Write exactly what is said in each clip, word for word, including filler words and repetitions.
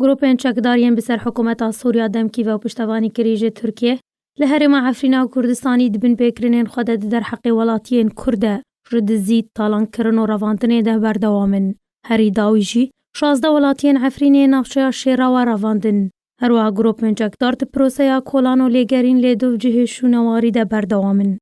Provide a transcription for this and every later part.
Grûpên çekdar yên bi ser hikûmeta Sûriya demkî ve û piştevanî kirî ji Tirkiye, li herêma Efrîna Kurdistanî di binpêkirinên xwe de di derheqê welatiyên Kurd de ji dizî, talankirin û revandinê de berdewam in. Herî dawî jî şazdeh welatiyên Efrînê navçeya Şêrawa revandin. Her wiha grûpên çekdar di proseya kolan û lêgerîn lê dûv cihê şûnewarî de berdewam in.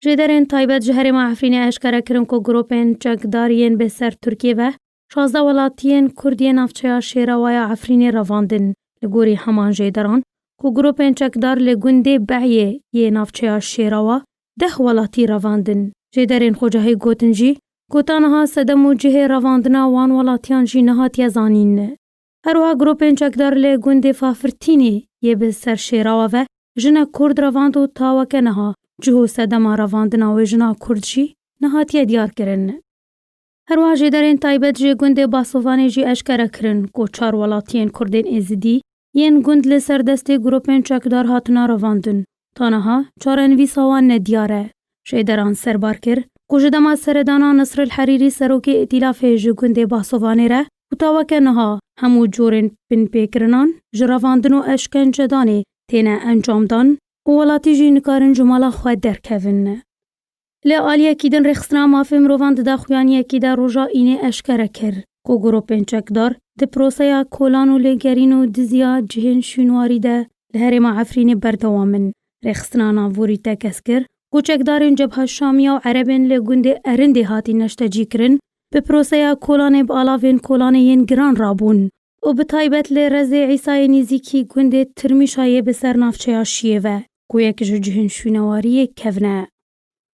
Jêderên taybet ji herêma Efrînê eşkere kirin ku grûpên çekdar yên bi ser Tirkiye ve şazdeh welatiyên Kurd yên navçeya Şêrawa ya Efrînê revandin. Li gorî heman jêderan ku grûpên çekdar li gundê Behyê yê navçeya Şêrawa deh welatî revandin. Jêderên xwecehî gotin jî ku ta niha sedem û cihê revandina wan welatiyan jî nehatiye zanîn. Her wiha grûpên çekdar li gundê Fafirtînê yê bi ser Şêrawa ve jinek Kurd revand û ta weke niha cih û sedema revandina wê jina Kurd jî nehatiye diyar kirin. Her wiha jêderên taybet ji gundê Basovanê jî eşkere kirin ku çar welatiyên Kurdên Êzidî yên gund li ser destê grûpên çekdar hatine revandin. Ta niha çarenivîsa wan nediyar e. Jêderan serbar kir ku ji dema seredana Nisril Herîrî serokê Îtîlafê ji gundê Basovanê re û ta weke niha hemû corên binpêkirinan ji revandin û eşkencedanê têne encamdan û welatî jî nikarin ji mala xwe derkevin. Li aliyekî din Rêxistina Mafê Mirovan di daxuyaniyekî de roja Înê eşkere kir ku grûpên çekdar di proseya kolan û lêgerîn û diziya cihên şûnwarî de li herêma Efrînê berdewam in. Rêxistina Navorî tekez kir ku çekdarên Cebha Şamiya û Erebên li gundê Erindê hatî neştecî kirin, bi proseya kolanê bi alavên kolanê yên giran rabûn û bi taybet li Rezê Îsayê nîzîkî gundê Tirmîşayê bi ser navçeya Şiyê ve ku yek ji cihên şûnewariyê kevn e.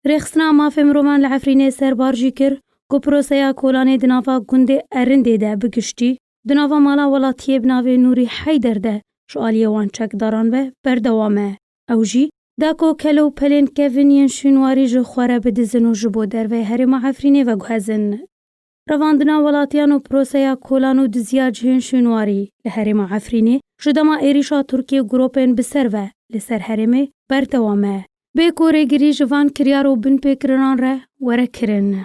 Rêxistina Mafê Mirovan li Efrînê serbar jî kir ku proseya kolanê di nava gundê Erindê de bi giştî di nava mala welatiyê bi navê Nûrî Heyder de ji aliyê wan çekdaran ve berdewam e. Ew jî da ku kele û pelên kevin yên şûnwarî ji xwe re bidizin û ji bo derveyê herêma Efrînê veguhezin. Revandina welatiyan û proseya kolan û diziya cihên şûnwarî li herêma Efrînê ji dema êrîşa Tirkiyê grûpên bi ser ve li ser herêmê berdewam e. Bê ku rêgirî ji van kiryar û binpêkirinan re were kirin.